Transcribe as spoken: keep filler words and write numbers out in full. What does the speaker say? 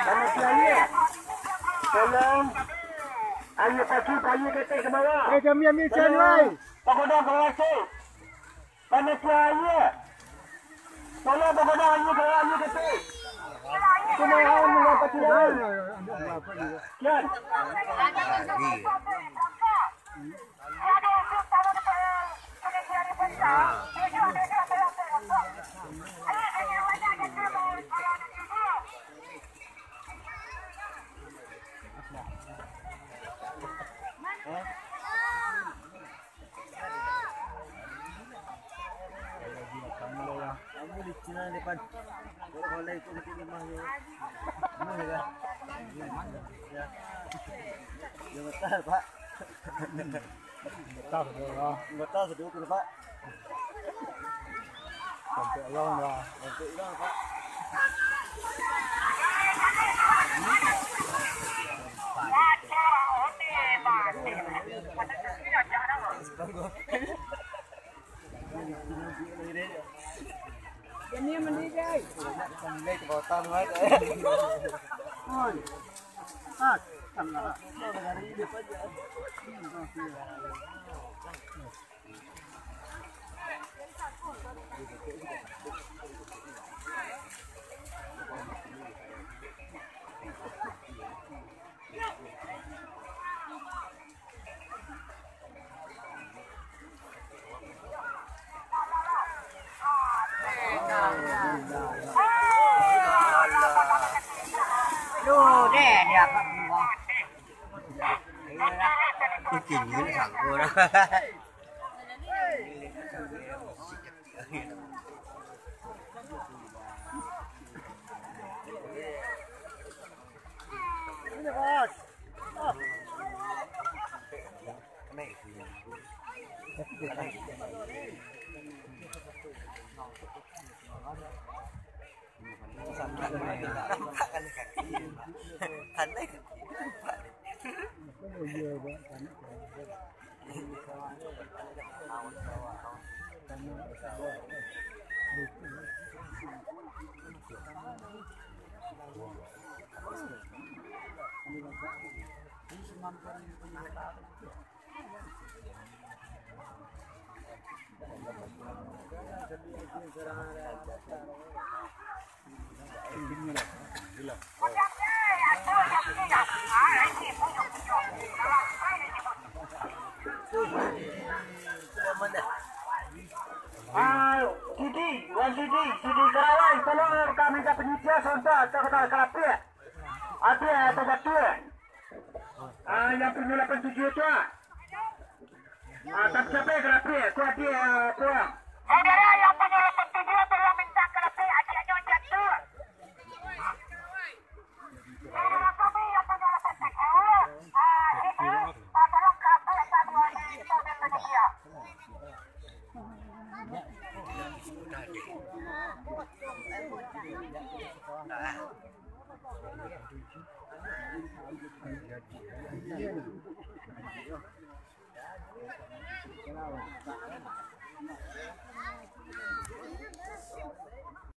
Panitia aia. Tolong. Aia kaki, aia ketek ke bawah. Eh, kami ambil ikan, wai. Pagoda ke bawah, cik. Panitia aia. Tolong pagoda aia ke bawah, aia ketek. Kumahan mendapati air. Kian. Pan. Boleh ikut ke rumah ni. Rumah ya, kan? Ya. Ya, betul, Pak. Betul, betul, Pak. Betul, betul, Pak. Sampai long lah. Sampai long, Pak. Ini yang mendidih. Oi. Ah, tangah. Lu deh, dia apa buah? Tinggi sangko dah. Ah, Didi, Wan Didi, Didi Karawai, tolong kami minta penyucian sebentar, tak kena kalapik. Api atau batu, eh? Ah, yang punya lapan tujuh tu, ah. Ah, tapi siapa yang kalapik? Tu adik, ah, tu, ah. Saudara yang punya lapan tujuh, tolong minta kalapik, adiknya jatuh. Saudara kami yang punya lapan tujuh, ah, Didi, ah, tolong kalapik, satu hari, kita akan menyediakan.